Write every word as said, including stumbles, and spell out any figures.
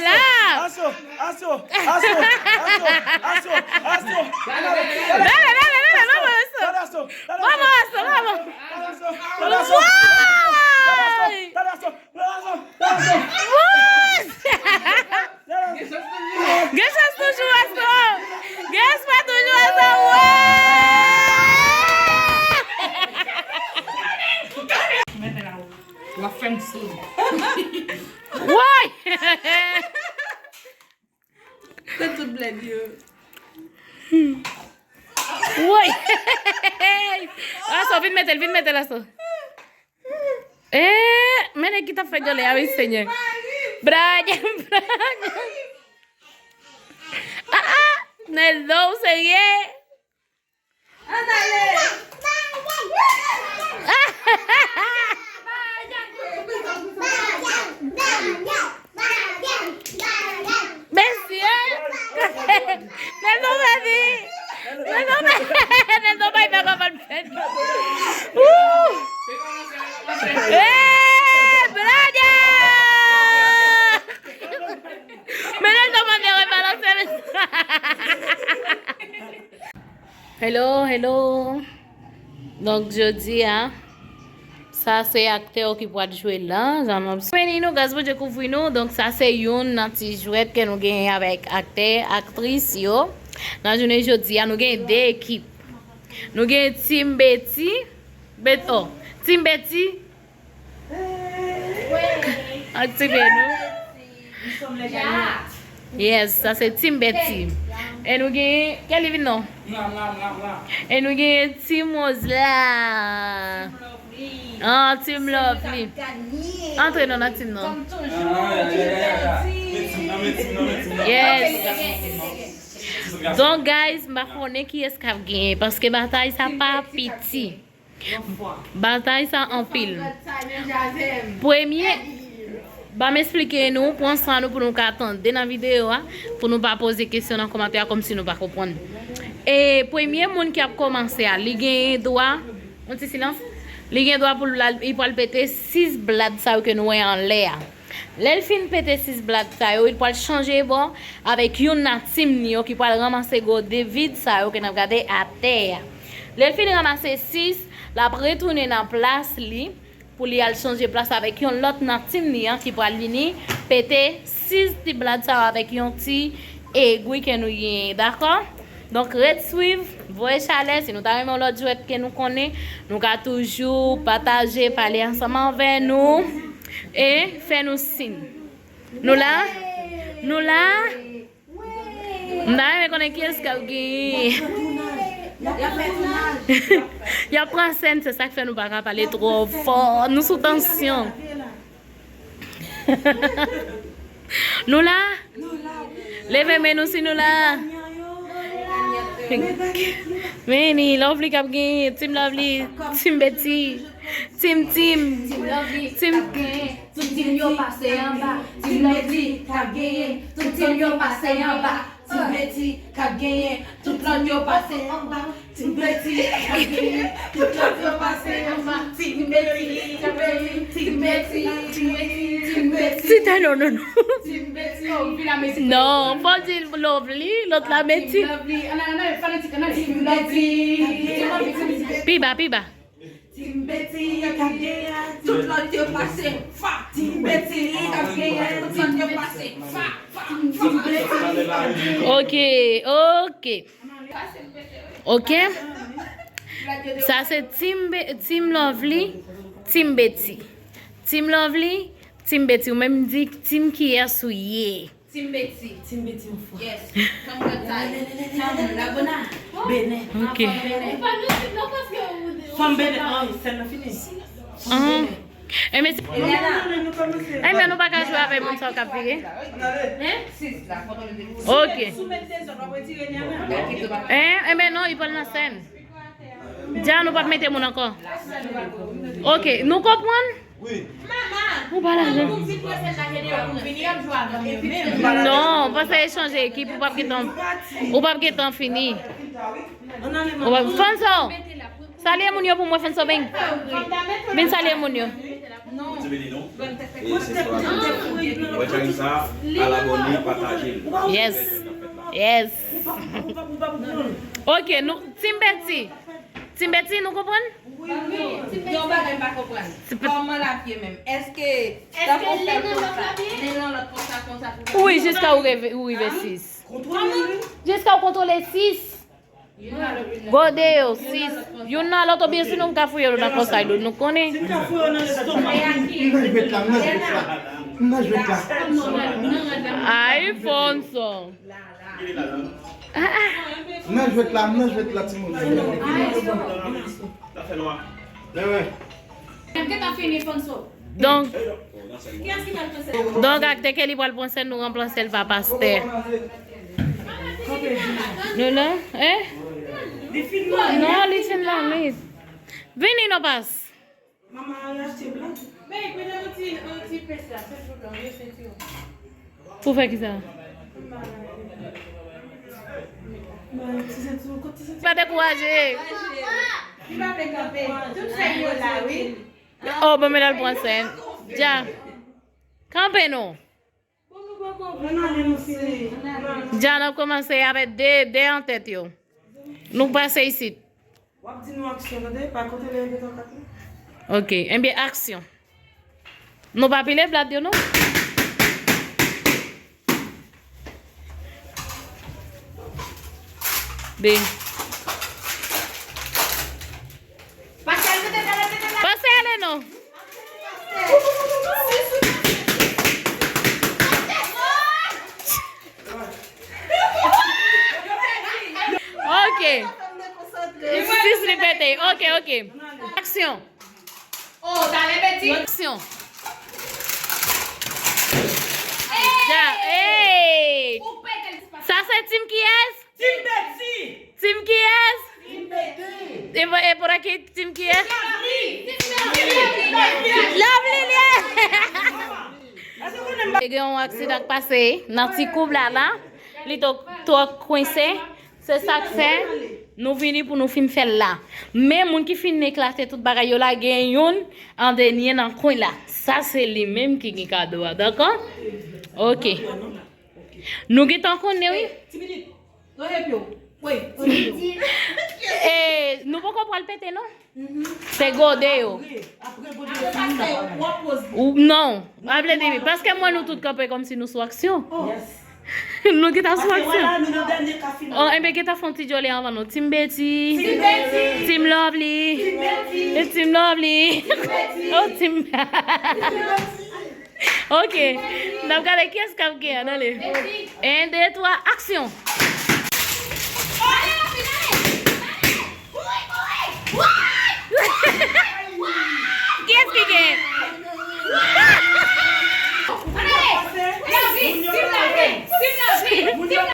Love. Aso, aso, aso, aso, aso, aso. Dale, dale, dale, vamos, aso. Vamos, aso, vamos. Dale, aso, dale, aso, dale, aso. Woy! Gen chans toujou, aso. Gen espwa toujou, aso. Woy! W ap fè m soud. Woy! Fè tout blèd yo. Woy! Aso, vin mete l, vin mete l, aso. Eh, men nèg ki t ap fè dyòlè a, wi, Senyè. Brad, Brad. Ah, ah, Neldo, w serye? Ann ale! Mesye! Neldo pèdi! Neldo pèdi! Neldo bay fè kòman l pèdi! Wouh! Eh, Brad! Men Neldo pa vle rebalanse, mesye! Hello, hello. Donk, jodi a, sa se aktè yo ki pral jwe la. Jan m ap vini nou, gras Bondye kouvri nou. Donk, sa se youn nan ti jwèt ke nou genyen avèk aktè, aktris yo. Nan jounen jodi a, nou genyen de ekip. Nou genyen Team Betty, Bet-, oh, Team Betty, Aktive nou. Yes, sa se Team Betty. E nou gen, kè li vin non? E nou gen Team Rose la. Ah, Team Lovely. Antre non nan team non. Yes. Donk, guys, m pa konnen kiyès k ap genyen, paske batay sa pa piti. Batay sa anpil. Premye, ban m esplike nou, pran san nou pou nou ka tande nan videyo a, pou nou pa poze kesyon nan kòmantè a kòmsi nou pa konprann. E premye moun ki ap kòmanse a, li genyen dwa, yon ti silans, li gen dwa pou l al, li pral pete sis blad sa yo ke nou wè anlè a. Lè l fin pete sis blad sa yo, li pral chanje bò avèk youn nan team li yo ki pral ranmase gode vid sa yo ke n ap gade atè a. Lè l fin ranmase sis, l ap retounen nan plas li pou li al chanje plas avèk yon lòt nan team li an ki pral vini pete sis ti blad sa yo avèk yon ti egwi ke nou genyen, dakò? Donk, ret swiv, voye chalè. Si nou ta renmen yon lòt jwèt ke nou konnen, nou ka toujou pataje, pale ansanm avè nou e fè nou siy. Nou la? Nou la? M ta renmen konnen kiyès k ap genyen. Y ap pran sèn, se sa k fè nou pa ka pale twò fò. Nou sou tansyon. Nou la? Leve men nou si nou la. Men ni Lovely k ap genyen, Team Lovely, Team Betty, Team, Team, Team Lovely k ap genyen, tout team yo pase anba. Team Betty k ap genyen, tout team yo pase anba. Team Betty k ap genyen, tout lòt yo pase anba. Team Betty k ap genyen, tout lòt yo pase anba. Team Betty k ap genyen, Team Betty, Team Betty, Team Betty. Ti tè non, non, non. Team Betty. Non, fò di Lovely, lòt la Betty. Team Lovely. Ann ale, ann ale, fanatik, ann ale. Team Betty. Pi ba, pi ba. Team Betty k ap genyen, tout lòt yo pase. Fa. Team Betty k ap genyen, tout lòt yo pase. Fa, fa, fa. Team Betty. Ok, ok. Ok. Sa se Team Be-, Team Lovely, Team Betty. Team Lovely, Team Betty. Ou menm di Team kiyès ou ye? Team Betty. Team Betty yon fwa. Yes. Fanm gad sa yo. Fanm Lagona. Benen. Ok. Fanm Benen. Fanm Benen. Oh, sèn nan fini. Fanm Benen. Enben, si, enben, nou pa ka jwe avèk moun sa yo k ap vire. Ok. Enben, non, li pral nan sèn. Dja, nou p ap mete moun ankò. Ok, nou konprann? Ou pa la, non? Non, paske e chanje ekip, ou p ap gentan, ou p ap gentan fini. Ou p ap, Fanso! Salye moun yo pou mwen, Fanso Beng. Vin salye moun yo. Challenge sa, al abòne, pataje l. Yes. Yes. Ok, nou, Team Betty. Team Betty, nou konprann? Yon bagay m pa konprann. Kòman l ap ye menm? Èske tankou w fè l konsa, len nan lòt konsa, konsa pou... Wi, jiska ou rive, ou rive sis. Jiska ou kontwole sis. Gode yo, sis. Youn nan lòt, oubyen si nou ka fouye yo nan konsèy, nou konnen. M nan jwèt la, m nan jwèt la. M nan jwèt la. Ay, Fonso. M nan jwèt la, m nan jwèt la, timoun. Donk, donk, aktè Kelly pral pran sèn, nou ranplase l pa pastè. Nou la, en? Non, li fin la, li. Vini, non, pas. Pou fè kisa? Pa dekouraje. Oh, bon, men al pran sèn. Dja. Kanpe non. Dja, n ap kòmanse avèk de, de an tèt yo. Nou pase isit. W ap di nou aksyon, tande? Pa kontwole yon de twa kat non. Ok, enben, aksyon. Nou pa pile blad yo, non? De. Pase ale, non? Ok. Sis li pete. Ok, ok. Aksyon. Aksyon. Dja. Hey! Sa se team kiyès? Team Betty! Team kiyès? Team Betty! E pou, e pou ki team kiyès? Lovely! Lovely, yeah! Te gen yon aksidan k pase nan ti koub la la. Li to-, twò kwense. Se sa k fè nou vini pou nou fin fè l la. Men moun ki fin eklate tout bagay yo la, gen youn an dènye nan kwen la. Sa se li menm ki gen kado a, dakò? Ok. Nou gentan konnen, wi. Ti pitit, leve pye w. Wi, leve pye w. E, nou poko pral pete, non? Se gode yo. Apre, apre gode yo fini, n ap pale. Ou, non, pa vle di, paske mwen nou tout kanpe kòmsi nou sou aksyon. Nou gentan sou aksyon. Oh, enben, gentan fè yon ti djole anvan nou. Team Betty. Team Betty. Team Lovely. Team Betty. Team Lovely. Team Betty. Oh, Team. Ok. N ap gade kiyès k ap genyen, ale. En, de, twa, aksyon.